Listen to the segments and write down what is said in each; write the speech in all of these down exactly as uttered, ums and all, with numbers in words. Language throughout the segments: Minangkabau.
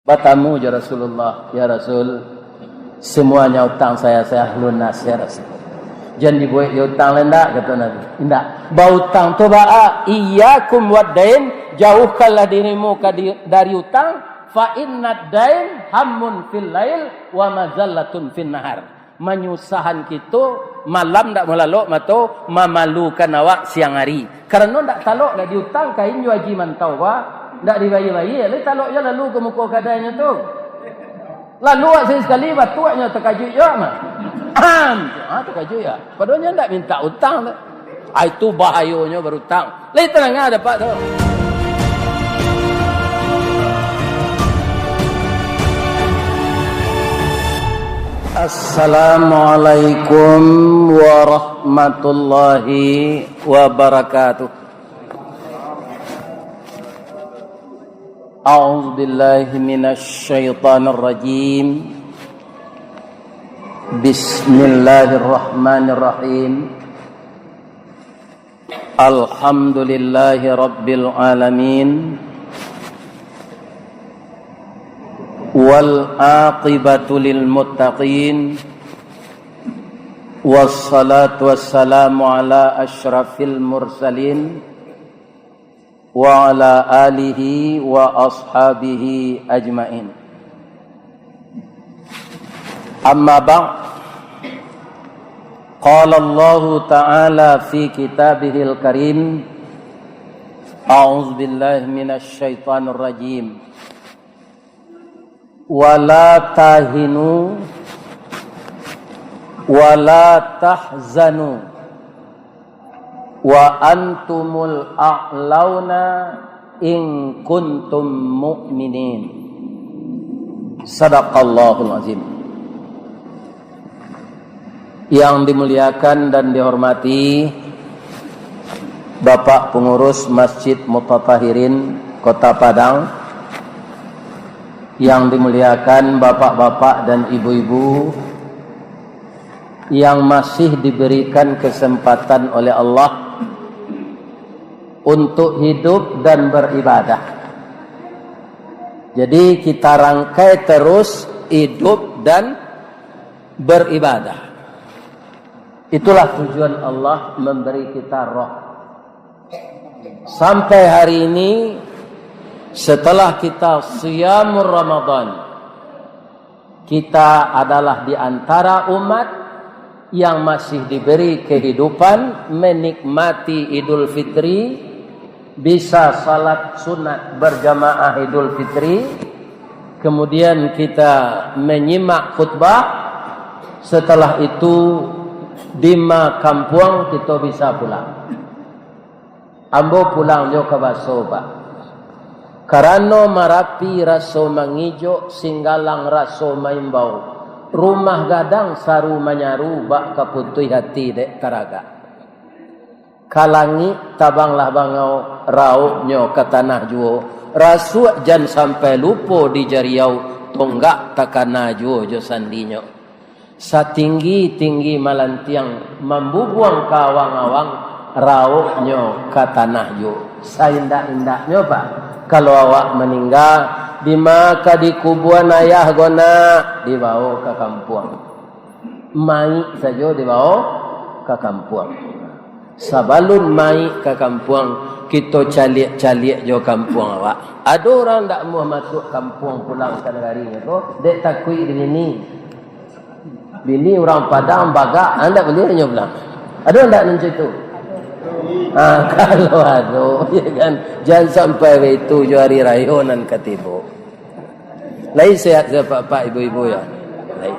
Batamu jo Rasulullah, "Ya Rasul, semuanya utang saya, saya lunas, ya Rasul." "Jan dibuek jo utang lai ndak?" kato Nabi. "Indak. Bautang tu baa? Iyyakum wad dain, jauhkanlah dirimu ka di-, dari utang, fa innad dain hammun fil lail wa mazallatun fin nahar." Manyusahan kito, malam ndak malalok mato, mamalukan awak siang ari. Karano ndak talok lah diutang kain jo aji mantau, Pak. Ndak dibayia-bayia, lai talok jo lalu ka muko kadainyo tu. Lalu awak sakali-sakali batuaknyo takajuik jo mah. Am, ah, takajuik yo. Padahalnyo ndak minta utang tu. Ah, itu bahayonyo barutang. Lai tadanga dapek tu. Assalamualaikum warahmatullahi wabarakatuh. A'udzu billahi minasy syaithanir rajim. Bismillahirrahmanirrahim. Alhamdulillahi rabbil alamin. Wal aqibatu lil muttaqin. Wassalatu wassalamu ala asyrafil mursalin wa ala alihi wa ashabihi ajmain. Amma ba'd. Qala Allahu ta'ala fi kitabihil karim, a'udzu billahi minasy syaithanir rajim. "Wala tahinu wala tahzanu wa antumul a'launa in kuntum mu'minin." Sadaqallahul azim. Yang dimuliakan dan dihormati Bapak Pengurus Masjid Mutatahirin Kota Padang, yang dimuliakan bapak-bapak dan ibu-ibu yang masih diberikan kesempatan oleh Allah untuk hidup dan beribadah. Jadi, kita rangkai terus hidup dan beribadah. Itulah tujuan Allah memberi kita roh. Sampai hari ini, setelah kita siyamur Ramadan, kita adalah di antara umat yang masih diberi kehidupan menikmati Idul Fitri, bisa salat sunat berjamaah Idul Fitri, kemudian kita menyimak khutbah, setelah itu di ma kampuang kita bisa pulang. Ambo pulang jo ka baso, Pak. Karano Marapi raso mangijok, Singgalang raso maimbau, Rumah Gadang saru manyaru, bak ka putuih hati dek taragak. Ka langik tabanglah bangau, rauknyo ka tanah juo, rasuak jan sampai lupo di jariau, tonggak takana juo jo sandinyo. Satinggi-tinggi malantiang, mambubuang ka awang-awang, rauknyo ka tanah juo. Saindak-indaknyo, Pak, kalau awak maningga, dima ka dikubuan ayah ko nak, dibawo ka kampuang. Maik sajo dibawo ka kampuang. Sabalun maik ka kampuang, kito caliak-caliak jo kampuang awak. Ado urang ndak amuah masuak kampuang pulang ka nagarinyo ko, dek takuik dibini. Bini urang Padang bagak, ah, ndak buliah inyo pulang. Ado ndak nan cak itu? Ah, kalau ado, ya kan, jan sampai baitu jo hari rayo nan ka tibo. Lai sehat sapak-pak ibu-ibu ya? Lai.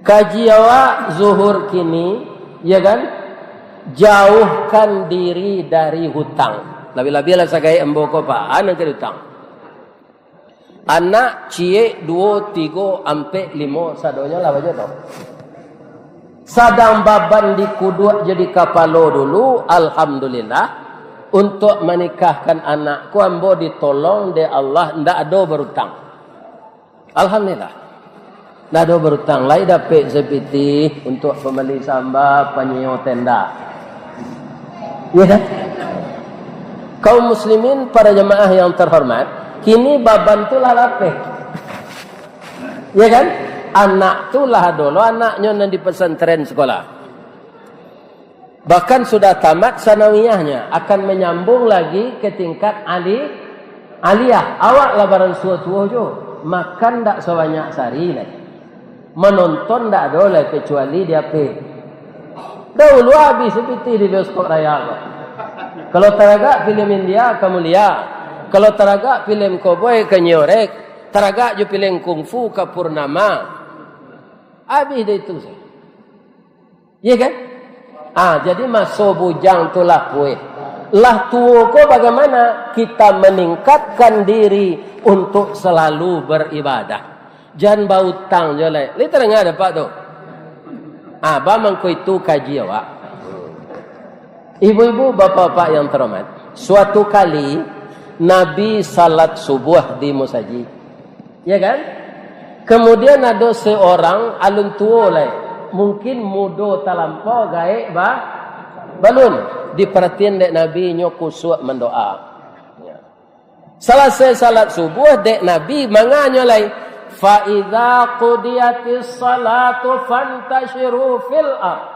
Kaji awak zuhur kini, ya kan? Jauhkan diri dari hutang. Labiah-labiah lah sagai ambo ko, Pak. Ah, nan ka hutang. Anak ciek duo, tigo, ampek, limo, sadonyo lah bajo tu. Sadang baban di kuduak jadi kapalo dulu, alhamdulillah, untuak manikahkan anak ko ambo ditolong dek Allah, ndak ado barutang. Alhamdulillah. Ndak ado barutang, lai dapek sapitih untuak pambali samba, panyio tenda. Iya kan? Kaum muslimin, para jamaah yang terhormat, Kini baban tu lah lapeh. Ya kan? Anak tu lah ado lo anaknyo nan di pesantren sekolah. Bahkan sudah tamat sanawiyahnyo, akan manyambung lagi ke tingkat ali-, aliyah. Awak lah baransua tuo jo. Makan dak sabanyak sari lai. Manonton dak ado lai kecuali di H P. Dahulu abih sapitih di bioskop raya ko. Kalau taragak filem India ka mulia. Kalau taragak filem koboi ka nyorek. Taragak jo filem kungfu ka purnama. Abih deh itu. Iya kan? Ah, jadi maso bujang tu lah kueh. Lah tuo ko bagaimana? Kita meningkatkan diri untuk selalu beribadah. Jan bautang jo lai. Lai tarangah dek Apak tu? Ah, ba mangko itu kaji awak. Ibu-ibu, bapak-bapak yang terhormat, suatu kali Nabi salat subuh di musajik. Ya kan? Kemudian ado seorang alun tuo lai, mungkin mudo talampau gaek ba-, balun. Diparatian dek Nabi, nyo kusuak mandoa. Ya. Salasai salat subuh, dek Nabi manganyo lai, "Fa idza qudiyatis salatu fantashiru fil ard."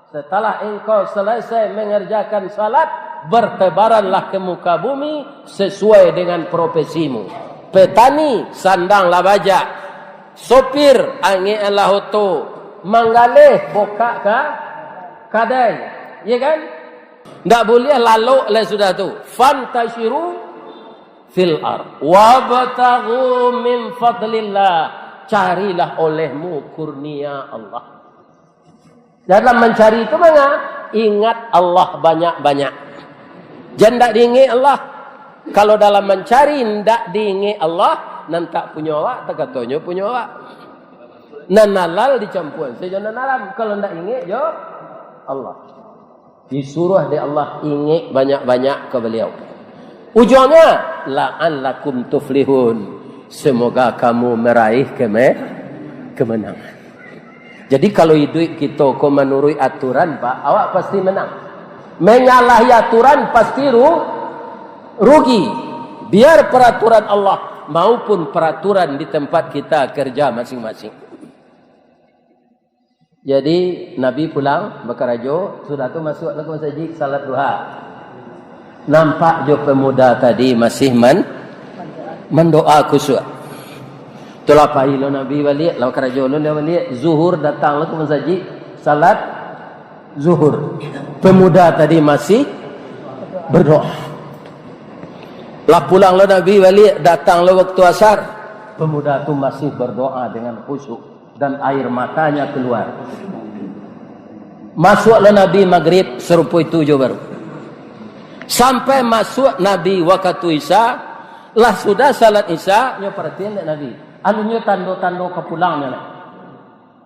Setelah engkau selesai mengerjakan salat, bertebaranlah ke muka bumi sesuai dengan profesimu. Petani, sandanglah bajak. Sopir, angeklah oto. Manggaleh, bukak ka-, kadai. Ya kan? Ndak buliah lalok lai sudah tu. Fantashiru fil ard. Wabtaghu min fadlillah. Carilah olehmu kurnia Allah. Dalam mancari tu manga? Ingat Allah banyak-banyak. Jan ndak diingek Allah. Kalau dalam mancari ndak diingek Allah, nan tak punyo awak, takatonyo punyo awak. Nan halal dicampuan sajo nan haram. Kalau ndak ingek jo Allah. Disuruah dek Allah ingek banyak-banyak ka baliau. Ujuangnyo, "La'allakum tuflihun." Semoga kamu meraih keme-, kemenangan. Jadi, kalau iduik kito ko manuruik aturan, Pak, awak pasti menang. Manyalahi aturan pasti ru-, rugi. Biar peraturan Allah maupun peraturan di tempat kita kerja masing-masing. Jadi, Nabi pulang bakarajo, sudah tu masuaklah ka masajik salat duha. Nampak jo pemuda tadi masih man-, mandoa khusyuk. Tu lah pai lo Nabi baliak, lah karajo lo dia baliak, zuhur datang lo ka masajik, salat zuhur. Pemuda tadi masih berdoa. Lah pulang lo Nabi baliak, datang lo waktu asar. Pemuda tu masih berdoa dengan khusyuk dan air matanya keluar. Masuaklah Nabi Maghrib, sarupo itu jo baru. Sampai masuak Nabi wakatu Isya, lah sudah salat Isya, nyo paratian dek Nabi. Alun nyo tando-tando ka pulangnyo lah.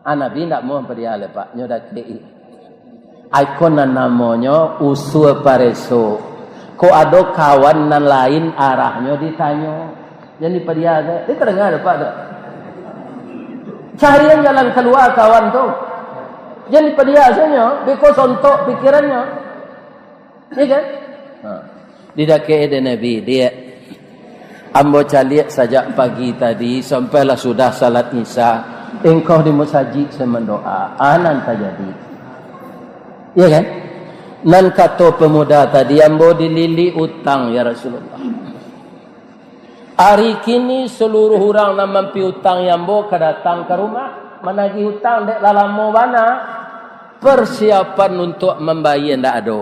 Ah, Nabi ndak mau padiah lai, Pak, nyo dakek-i. Ai ko nan namonyo usua pareso. Kok ado kawan nan lain arahnyo ditanyo. Jan dipadiah se. Dia tadanga dek Apak tu. Carian jalan kalua kawan tu. Jan dipadiah se nyo, beko sontok pikirannyo. Iya kan? Ha. Didakek dek Nabi, "Diak, ambo caliak sajak pagi tadi sampai lah sudah salat Isya, engkau di musajik se mandoa. Ah, nan tajadi." Iya kan? Nan kato pemuda tadi, "Ambo dililik utang, ya Rasulullah. Ari kini saluruah urang nan mampiutangi ambo ka datang ka rumah, managih utang dek lah lamo bana. Persiapan untuak mambayia ndak ado.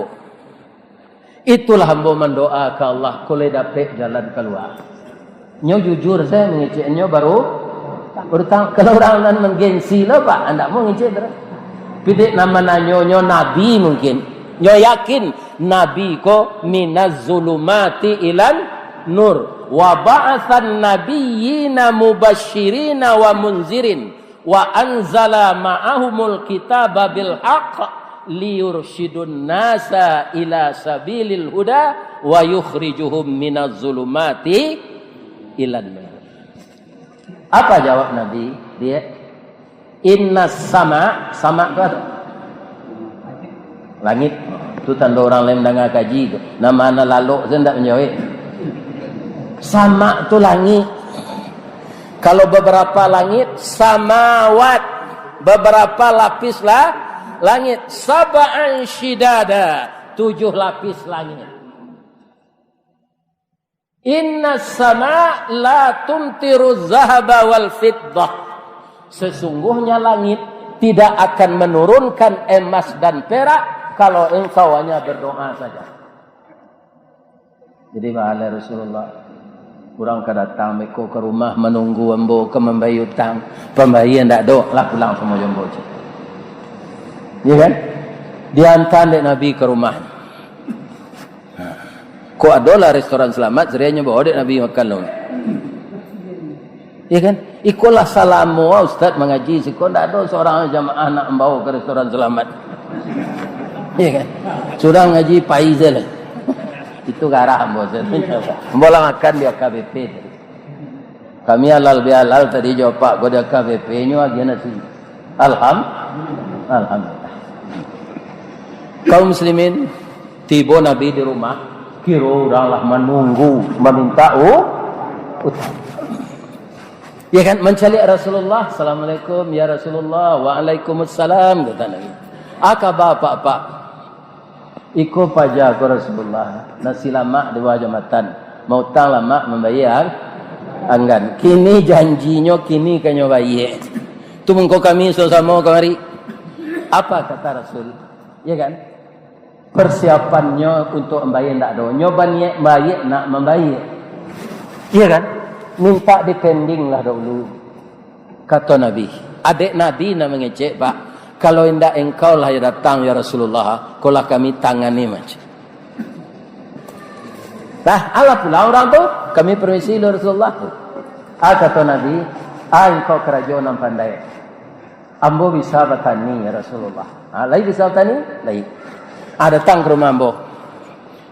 Itulah ambo mandoa ka Allah, kok lai dapek jalan kalua." Nyo jujur sajo mangecek, nyo baru berutang. Kalau urang nan manggengsi lo, Pak, ndak mau ngecek tu. Pidek nan mananyo nyo Nabi mungkin. Nyo yakin Nabi ko minaz zulumati ilan nur. Wa ba'atsan nabiyyina mubasyirina wa munzirin. Wa anzala ma'ahumul kitaba bil haqq liyursyidun nasa ila sabilil huda wa yukhrijuhum minaz zulumati ilan nur. Apa jawab Nabi? Dia, "Innas sama," sama tu apa? Langit. Tu tando urang lain mandanga kaji tu. Nan ma nan lalok tu ndak manjawek. Sama tu langit. Kalau beberapa langit, samawat. Beberapa lapis lah langit. Sab'an syidada. Tujuh lapis langit. Inna sama la tumtiru zahaba wal fiddah. Sesungguhnya langit tidak akan menurunkan emas dan perak kalau engkau hanya berdoa saja. Jadi, wahai Rasulullah, urang ka datang beko ka rumah manunggu ambo ka mambayia utang. Pambayia ndak ado, lah pulang samo jo ambo, cek. Iya kan? Diantan dek Nabi ka rumah. Kok adolah restoran Selamat, sarianyo bawa dek Nabi makan lo. Iya kan? Ikolah salamo ustaz mangaji siko, ndak ado seorang jamaah nak mambawa ka restoran Selamat. Iya kan? Sudah ngaji pai sajo lah. Itu garah ambo sajo. Ambo lah makan di A K B P tadi. Kami halal bihalal tadi jo apak ko di A K B P nyo agiah nasi. Alham-, Alhamdulillah. Kaum muslimin, tibo Nabi di rumah, kiro urang lah manunggu, maminta u-, utang. Ya kan, mancaliak Rasulullah, "Assalamualaikum, ya Rasulullah." "Waalaikumsalam," kata Nabi. "Apa kaba, Pak, Pak?" "Iko paja ko Rasulullah, nasi lamak di bawah jambatan, mautang lamak mambayia ang-, anggan. Kini janjinyo, kini ka nyo bayia. Tu mangko kami samo-samo kamari." Apa kata Rasul? Ya kan? Persiapannyo untuk mambayia ndak ado. Nyo baniaik bayia nak mambayia. Iya kan? Minta dipending lah dahulu. Kato Nabi, adek Nabi nan mangecek, Pak, "Kalau indak engkau lah yang datang, ya Rasulullah, ko lah kami tangani macam." Lah, alah pulang urang tu, "Kami permisi dulu, Rasulullah." Ah, kato Nabi, "Ah, engkau karajo nan pandai." "Ambo bisa batani, ya Rasulullah." "Ha, lai bisa batani?" "Lai." "Ha, datang ka rumah ambo."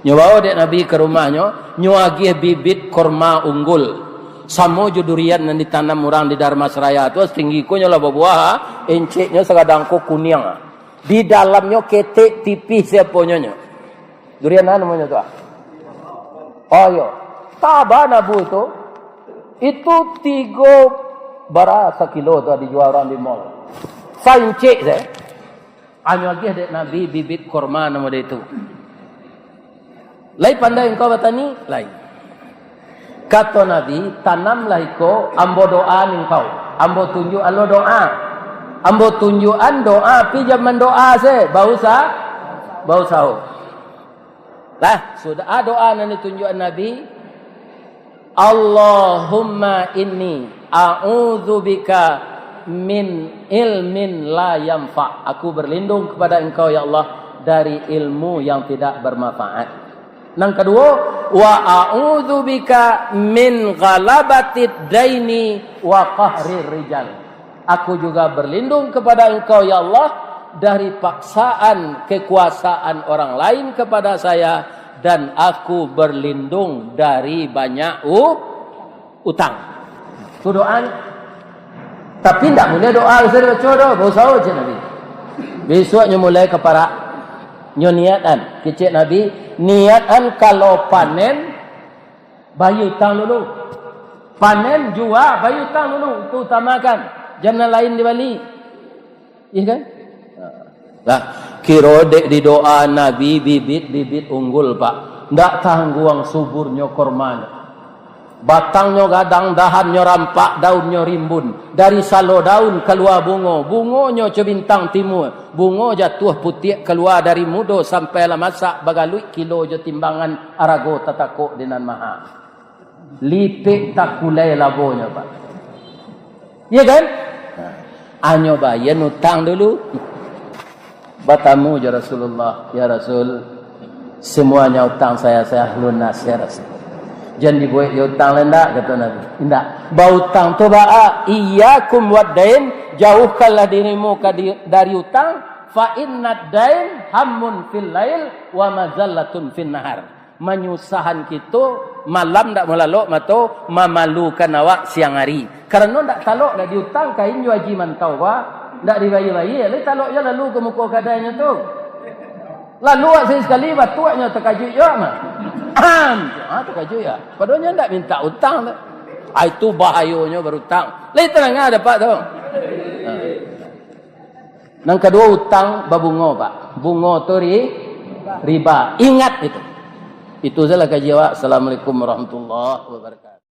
Nyo bawa dek Nabi ka rumahnyo, nyo agiah bibit korma unggul. Samo jo durian nan ditanam urang di Dharmasraya tu, satinggi ko nyo lah babuah, ha, enceknyo sagadang ko kuniang. Di dalamnyo ketek tipih sajo nyo. Durian nan namonyo tu, ah? Oh, iyo. Taba nabu tu, itu tigo bara sakilo tu dijua urang di mall. Saincik sajo. Anyo agiah dek Nabi bibit korma namo dek itu. Lai pandai engkau batani? Lai. Kato Nabi, "Tanamlah iko, ambo doa ni engkau. Ambo tunjuak lo doa. Ambo tunjuakan doa, pi jan mandoa se, bausa-, bausaho." Lah, sudah, ah, doa nan ditunjuakan Nabi, "Allahumma inni a'udzubika min ilmin la yanfa." Aku berlindung kepada Engkau, ya Allah, dari ilmu yang tidak bermanfaat. Nan kaduo, "Wa a'udzubika min ghalabatid daini wa qahrir rijal." Aku juga berlindung kepada Engkau, ya Allah, dari paksaan kekuasaan orang lain kepada saya, dan aku berlindung dari banyak u-, utang. Tu doa. Tapi ndak buliah doa bisa dibaco doh, bausaho, cek Nabi. Bisuaknyo mulai ka parak. Nyo niatkan, kecek Nabi, niatkan kalau panen, bayia utang dulu. Panen, jua, bayia utang dulu. Itu utamakan. Jan nan lain dibali. Iya kan? Lah, kiro dek di doa Nabi bibit-bibit unggul, Pak. Ndak tangguang suburnyo korma. Batangnyo gadang, dahannyo rampak, daunnyo rimbun. Dari salo daun kalua bungo, bungonyo co bintang timua. Bungo jatuah putiak kalua dari mudo sampai lah masak, bagaluik kilo jo timbangan, arago tatakok di nan maha. Lipek takulai labonyo, Pak. Iya kan? Nah, anyo bayia utang dulu. Batamu jo Rasulullah, "Ya Rasul, semuanya utang saya, saya lunas, ya Rasul. Jan dibuek jo utang lai ndak," kato Nabi. "Indak. Bautang tu baa, iyyakum wad dain, jauhkanlah dirimu ka di-, dari utang, fa innad dain hammun fil lail wa mazallatun fin nahar." Manyusahan kito, malam ndak malalok mato, mamalukan awak siang ari. Karano ndak talok lah diutang kain jo aji mantau, Pak. Ndak dibayia-bayia, lai talok jo lalu ka muko kadainyo tu. Lalu awak sakali-sakali batuaknyo takajuik jo awak mah. Am, ah, tu kajo ya. Padahal nyo ndak minta utang tu. Ah, itu bahayonyo barutang. Lai talangah dapek tu. Ha. Nan kaduo, utang babungo, Pak. Bungo tu ri-, riba. Ingat itu. Itu sajolah kaji awak. Assalamualaikum warahmatullahi wabarakatuh.